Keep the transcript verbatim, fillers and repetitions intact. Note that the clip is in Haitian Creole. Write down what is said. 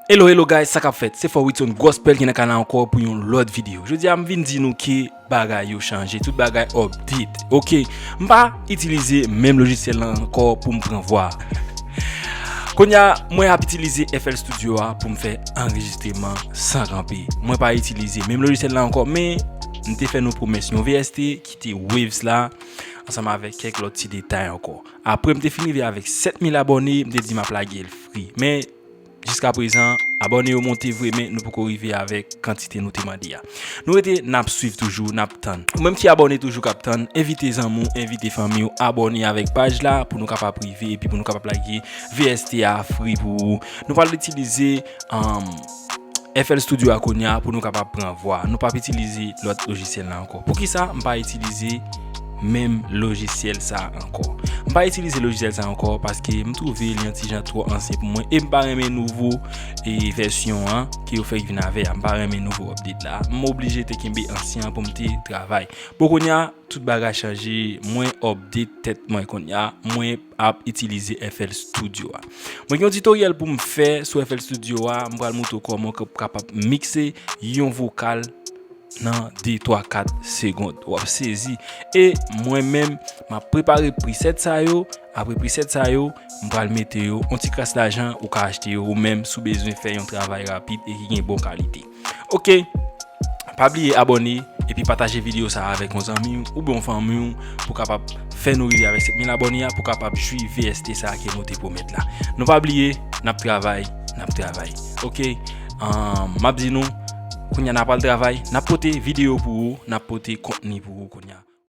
Hello, hello guys, sa k ap fèt? Se Fò Witson Gospel ki nan kanal ankò pou yon lòt videyo. Jodi a, m vin di nou ke bagay yo chanje, tout bagay update. Ok, m pa itilize menm lojisyèl la ankò pou m pran vwa. Kounye a, mwen ap itilize F L Studio a pou m fè anrejistreman san kanpe. Mwen pa itilize menm lojisyèl la ankò, men m te fè nou pwomès yon V S T ki te Waves la, ansanm avèk kèk lòt ti detay ankò. Apre m te fin rive avèk sèt mil abòne, m te di m ap lage l free. Men, jiskaprezan, abòne yo monte vre, men nou poko rive avèk kantite nou te mande a. Nou rete, n ap swiv toujou, n ap tann. Ou menm ki abòne toujou k ap tann, envite zanmi w, envite fanmi w, abòne avèk paj la pou nou kapab rive epi pou nou kapab lage V S T a free pou ou. Nou pral itilize, um, F L Studio a kounye a pou nou kapab pran vwa. Nou p ap itilize lòt lojisyèl la ankò. Poukisa m pa itilize menm lojisyèl sa ankò? M pa itilize lojisyèl sa ankò paske m twouve li yon ti jan twò ansyen pou mwen e m pa renmen nouvo, e, vèsyon an ke yo fèk vin avè a. M pa renmen nouvo update la. M oblije te kenbe ansyen an pou m te travay. Bon, kounye a, tout bagay chanje. Mwen update tèt mwen kounye a. Mwen ap itilize F L Studio a. Mwen gen yon tutoriel pou m fè sou F L Studio a. M pral montre w kòman w kapab mikse yon vokal nan de, twa, kat segonn. W ap sezi. E mwen menm, m ap prepare preset sa yo. Apre preset sa yo, m pral mete yo, yon ti kras lajan, ou ka achte yo ou menm si w bezwen fè yon travay rapid e ki gen bon kalite. Ok, pa bliye abòne epi pataje videyo sa a avèk yon zanmi w oubyen yon fanmi w pou kapab fè nou rive avèk sèt mil abòne a pou kapab jwi V S T sa a ke nou te pwomèt la. Nou pa bliye, n ap travay, n ap travay. Ok, um, m ap di nou, kounye a n ap al travay, n ap pote videyo pou ou, n ap pote kontni pou ou kounye a.